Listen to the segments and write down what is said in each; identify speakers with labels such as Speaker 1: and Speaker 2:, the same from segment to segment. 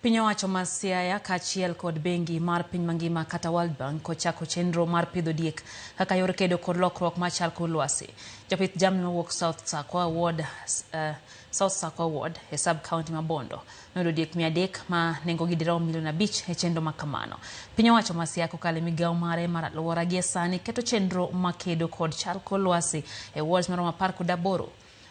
Speaker 1: Piny owacho ma Siaya kaachiel kod bengi mar piny mangima kata World Bank ochako chenro mar pidho diek kaka yor kedo kod lokruok mar chal kor lwasi. Jopith jamni mawuok South Sakwa Ward, South Sakwa Ward e sub county ma Bondo noyudo diek 300 ma nengogi dirom milion 5 e chenro ma kamano. Piny owacho ma Siaya kokalo e migawo mare mar alwora gie sani keto chenro makedo kod chal kor lwasi e wards maromo 18.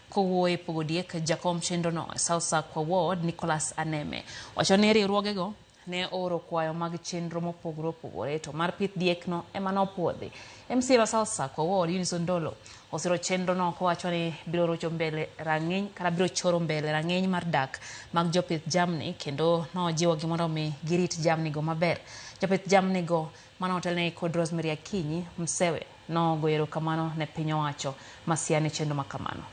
Speaker 1: Kowuoyo e pogo diek, jakom chenrono e South Sakwa Ward, Nicholas Aneme, wacho ni riwruogego ne ooro kwayo mag chenro mopogore opogore to mar pith diek no ema nopuodhi. MCA ma South Sakwa Ward, Eunice Ondolo, osiro chenrono kowacho ni biro rocho mbele rang'iny kata biro choro mbele rang'iny mar dak mag jopith jamni kendo nojiwogi mondo mi girit jamni go maber. Jopith jamni go mane otelnegi kod Rosemary Akinyi Msewe nogoyo erokamano ne piny owacho ma Siaya ne chenro ma kamano.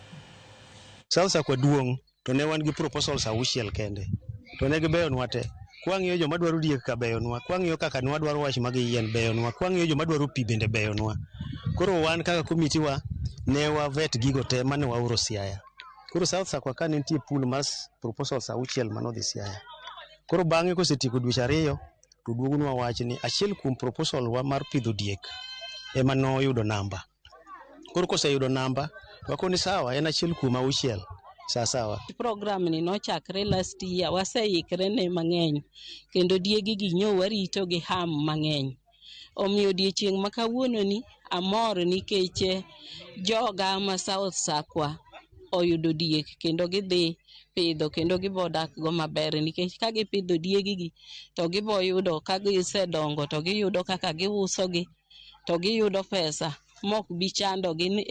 Speaker 2: South Sakwa duong' to ne wan gi proposals 6 kende to ne gibeyonwa te. Kwang'iyo joma dwaro diek ka beyonwa, kwang'iyo kaka ne wadwaro wach mag yien beyonwa, kwang'iyo joma dwaro pi bende beyonwa. Koro wan kaka komiti wa ne wa vet gigo te mane waoro Siaya. Koro South Sakwa ka ne nitie pool mar proposals 6 manodhi Siaya. Koro bang'e kosetieko dweche 2 to duogonwa wach ni achiel kuom proposal wa mar pidho diek ema noyudo namba. Koro koseyudo namba, wakoni sawa, en achiel kuom 6, sawa sawa.
Speaker 3: Program ni nochakre last year, waseikre ne mang'eny kendo diegi gi nyo warito gi ham mang'eny. Omiyo odiechieng' ma kawuono ni amor nikech joga ma South Sakwa oyudo diek kendo gidhi pidho kendo gibo dak go maber nikech ka gipidho diegi gi to gibo yudo ka gisedongo to giyudo kaka giuso gi to giyudo pesa mok bi chando gi ni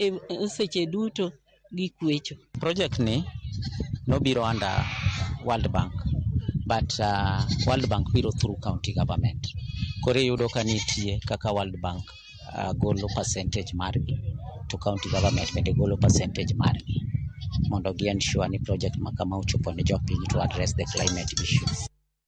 Speaker 3: seche duto gikwecho.
Speaker 4: Project ni nobiro under World Bank, but World Bank biro through county government. Koro iyudo ka nitie kaka World Bank golo percentage margi to county government bende golo percentage margi mondo gi ensure ni project ma kama ochopo ne jopiny to address the climate issues.